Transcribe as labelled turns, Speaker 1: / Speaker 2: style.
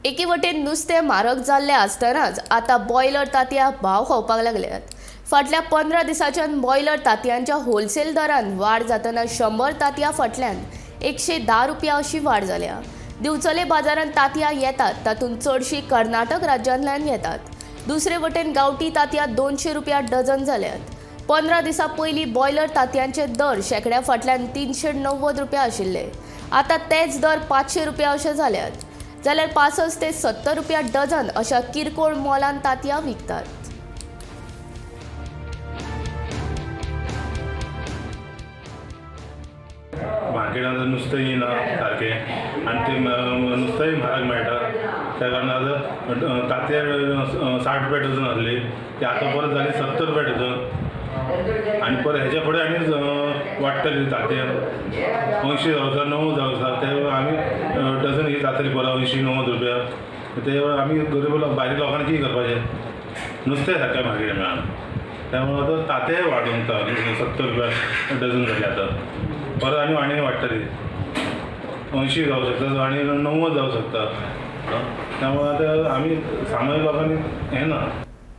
Speaker 1: एके वटेन नुस्तें म्हारग जाल्लें आसतनाच आतां बॉयलर तांतयां भाव खावपाक लागल्यात. फाटल्या 15 दिसांच्यान बॉयलर तांतयांच्या होलसेल दरान वाड जातना 100 तांतयां फाटल्यान 110 रुपया अशी वाड जाल्या. दिवचले बाजारांत तांतयां येतात तातूंत चडशीं कर्नाटक राज्यांतल्यान येतात. दुसरे वटेन गांवठी तांतयां 200 रुपया डझन जाल्यात. 15 दिसां पयलीं बॉयलर तांतयांचे दर शेंकड्या फाटल्यान 390 रुपया आशिल्ले, आतां तेच दर 500 रुपया अशे जाल्यात. जाल्यार 65 ते 70 रुपया डझन अशा किरकोळ मोलान तांतयां विकतात.
Speaker 2: मार्केटांत नुस्तें येना सारकें आनी तें नुस्तेंय म्हारग मेळटा. त्या कारणान आतां तांतयां 60 रुपया डजन आसली ती आतां परत जाली 70 रुपया डजन. आनी परत हेच्या फुडें आनी वाडटली तांतयां 80 जावं आसा, 90 जावं आसा. ते आमी डजन ही जातली परत 80-90 रुपया. ते आमी गरीब लोक भायल्या लोकांनी कितें करपाचें, नुस्तें सारकें मार्केटान मेळना. त्यामुळे आतां तांतयां वाडूंक 70 रुपया डजन जाली आतां. परत आनी आनी वाडटली 80 जावं शकता आनी 90 जावं शकता. त्यामुळे आतां आमी सामान्य लोकांनी हें ना.